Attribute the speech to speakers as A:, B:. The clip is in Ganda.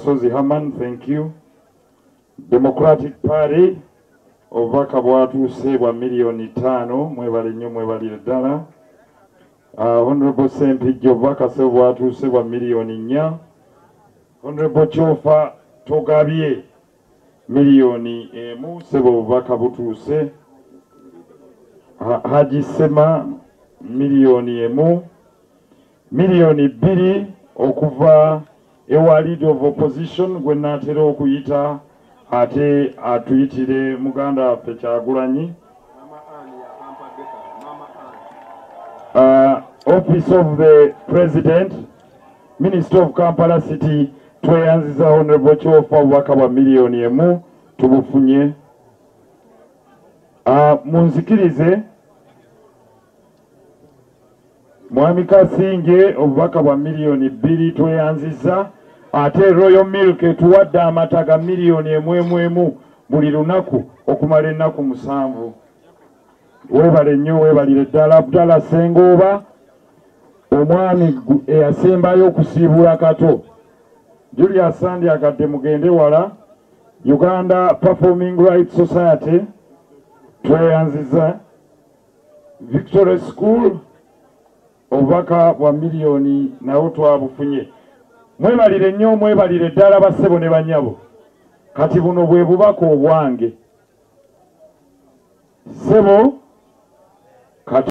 A: Sozi Haman, thank you. Democratic Party, obubaka bwatuuse bwa 5 miliyoni, mwebale nnyo, mwebalire ddala. Honorable Sempijja, obubaka se bwatuuse bwa 4 miliyoni. Honorable Kyofa Togabye, 1 miliyoni, sebo, obubaka butuuse. Haji Sema, 1 miliyoni. 2 miliyoni okuva ewa leader of opposition gwe naatera okuyita, ate atuyitire muganda waffe Kyagulanyi. Office of the President, Minister of Kampala City, tweyanziza Honorable Kyofa, obubaka bwa 1 miliyoni tubufunye. Munzikirize, Mwami Kasinge, obubaka bwa 2 miliyoni, tweyanziza. Ate Royal Milk etuwadde amata ga 1 emu emu emu buli lunaku okumala ennaku 7. Weebale nnyo, weebalire ddala. Abdallah Sengooba, omwami eyasembayo okusiibula Kato Julius Sandyagadde, mugende wala. Uganda Performing Rights Society, tweyanziza. Victory School, obubaka bwa miliyoni nawo twabufunye. Mwebalire nnyo, mwebalire ddala, bassebo ne bannyabo. Kati buno bwe bubaka obwange, ssebo.